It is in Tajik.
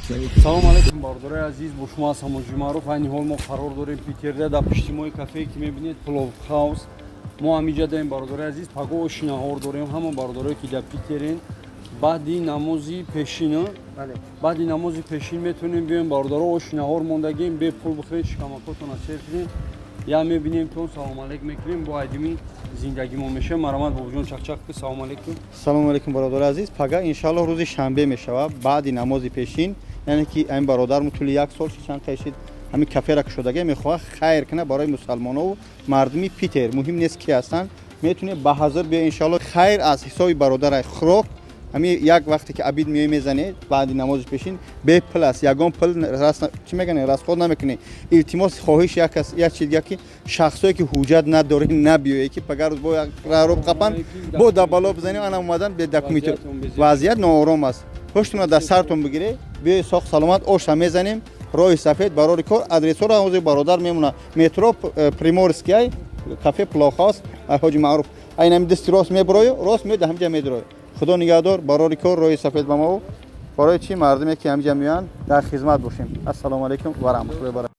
Салому алейкум, бародарои азиз, бо шумо ҳастам Ҳоҷи Маъруф. Айни ҳол мо қарор дорем Питерда, дар пишти мои кафее, ки мебинед, Плов Хаус. Мо ҳамиҷа даем, бародарои азиз. Паго оши наҳор дорем. Ҳама бародарое, ки дар Питерен, баъди намози пешин, баъди намози пешин метавонем биёем, бародаро. Оши наҳор мондагем, бепул бихӯред, шикамакотона сер кунем. Я мебинем, то салом алейк мекунем, бо айдими зиндагимо мешавем. Марамат, бобоҷон, чақчақ ки. Салом алейкум. Салому алейкум, бародари азиз. Пага, иншаллоҳ, рӯзи шанбе мешавад, баъди намози пешин. Яъне ки ҳамин бародармо тӯли як сол чанд қайшид ҳамин кафера кушодагӣ, мехоҳад хайр кунад барои мусалмонову мардуми Питер. Муҳим нест, ки ҳастанд, метавонед ба ҳазр биё, иншаллоҳ, хайр аз ҳисоби бародарай. Хӯрок ҳамин як вақте ки обед меои, мезанед баъди намози пешин, бепул аст, ягон пул чӣ мегӯянд, расход намекунед. Илтимос, хоҳиш як аст, як чиз дига, ки шахсое, ки ҳуҷҷат надоред, набиёед, ки пагар рӯз бо як раҳро қапан, бо дабало бизанем, ана омадан бе документ, вазъият ноором аст. Ҳуштуна дар сартон бигиред, биёед, соқ саломат оша мезанем. Роҳи Сафед, барори кор. Адресҳоро ҳозир бародар мемонад. Метро Приморскияй, кафе Пловхаус Ҳоҷи Маъруф. Айнами дасти рост мебурою, рост меояд, ҳамҷа медурою. Худо нигаҳдор, барори кор, роҳи Сафед. Ба мо барои чӣ мардуме, ки ҳамҷа меоянд, дар хизмат бошем. Ассалому алайкум ва раҳматуллоҳи баракатуҳ.